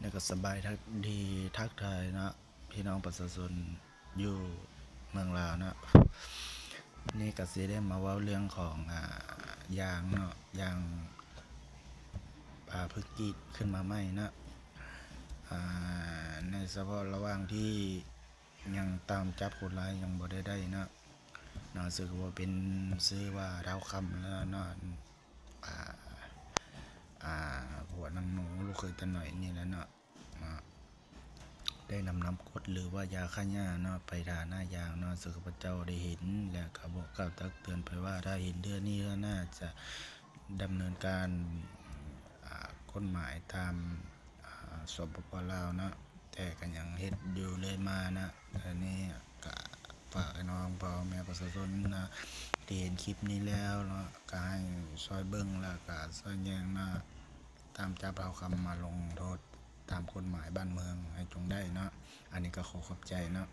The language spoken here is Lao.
ແລ້ວກໍສະບາຍທັກດີທັກທາຍເນາະ ພີ່ນ້ອງປະຊາຊົນຢູ່ເມືອງລາວເນາະ. ນີ້ກໍຊິໄດ້ມາເວົ້າເລື່ອງຂອງ ອາ ຢາງເນາະ ຢາງ ອາ ເພິ່ງກີດຂຶ້ນມາໃໝ່ເນາະ. ອາ ໃນສະເພາະລະຫວ່າງທີ່ຍັງຕາມຈັບຄົນຮ້າຍຍັງບໍ່ໄດ້ໄດ້ເນາະ ເນາະ ຊື່ວ່າເປັນ ຊື່ວ່າທ້າວຄຳແລ້ວເນາະ ອາ ອາ ຜົວນາງໜູ ລູກເຂີຍຕາໜ້ອຍນີ້ແຫຼະເນາະ ເນາະ ໄດ້ນຳນ້ຳກົດ ຫຼືວ່າຢາຂ້າຫຍ້າເນາະ ໄປທາໜ້າຢາງເນາະ. ເຊິ່ງຂ້າພະເຈົ້າໄດ້ເຫັນ ແລ້ວກໍບອກກ່າວຕັກເຕືອນໄປວ່າ ຖ້າເຫັນເທື່ອນີ້ເທື່ອໜ້າ ຈະດຳເນີນການ ອາ ກົດໝາຍຕາມ ອາ ສປປ ລາວເນາະ ແຕ່ກໍຍັງເຮັດຢູ່ເລື້ອຍມາເນາະ. ອັນນີ້ກໍຝາກໃຫ້ນ້ອງພໍ່ແມ່ປະຊາຊົນເນາະ ທີ່ເຫັນຄລິບນີ້ແລ້ວເນາະ ກໍໃຫ້ຊ່ອຍເບິ່ງ ແລ້ວກໍຊ່ອຍແຍງເນາະ ຕາມຈັບທ້າວຄຳມາລົງໂທດຕາມກົດໝາຍບ້ານເມືອງໃຫ້ຈົງໄດ້ເນາະ. ອັນນີ້ກໍຂໍຂອບໃຈເນາະ.